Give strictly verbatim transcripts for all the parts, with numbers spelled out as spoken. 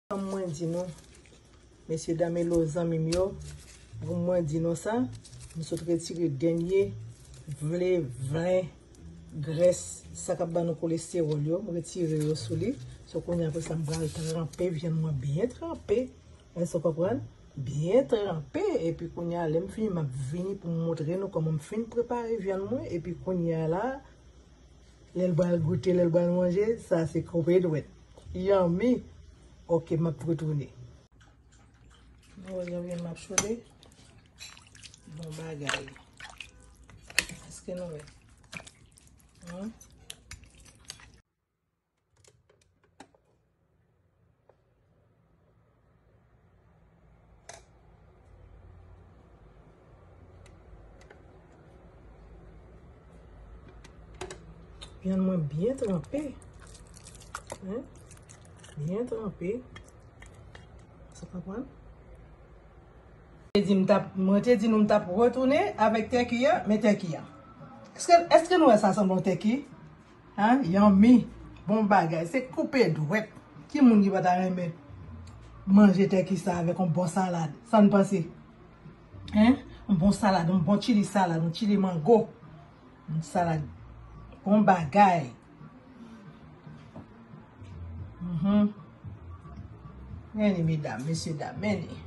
Kòm mwen di nou, mesye dam e lo zanmi m yo, pou mwen di nou sa, m sot retire dènye vle vle grès sa k ap ban nou kolestewòl yo, m retire yo sou li. So kounye a apre sa m pral tranpe vyann mwen byen tranpe. Èske w konprann? Byen tranpe. Epi kounye a lè m fini m ap vini pou m montre nou kòman m fin prepare vyann mwen. Epi kounye a la, lè l pral goute, lè l pral manje, sa se koupe dwèt. Yummy. Ok, m ap retounen. Nou wè jan vyann m ap chode? Bon bagay. Èske nou wè? An? Vyann mwen byen tranpe. Hein? Byen tranpe. Sa konprann? Te di m t ap, mwen te di nou m t ap retounen avèk tèki a, men tèki a. Èske, èske nou wè sa sanble yon tèki? Hein? Yummy. Bon bagay. Se koupe dwèt. Ki moun ki pa ta renmen manje tèki sa avèk yon bon salad? Sa n panse? Hein? Yon bon salad, yon bon chili salad, yon chili mango. Yon salad. Bon bagay. Mhm. Men li, medam, mesye dam, men li.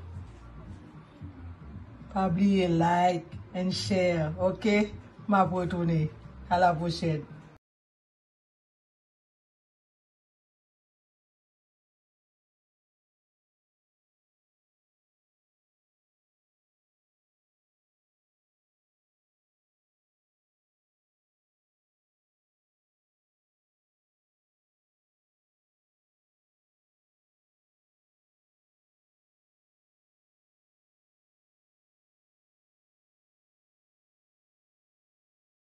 Pa bliye like and share, ok? M ap retounen. A la pwochèn.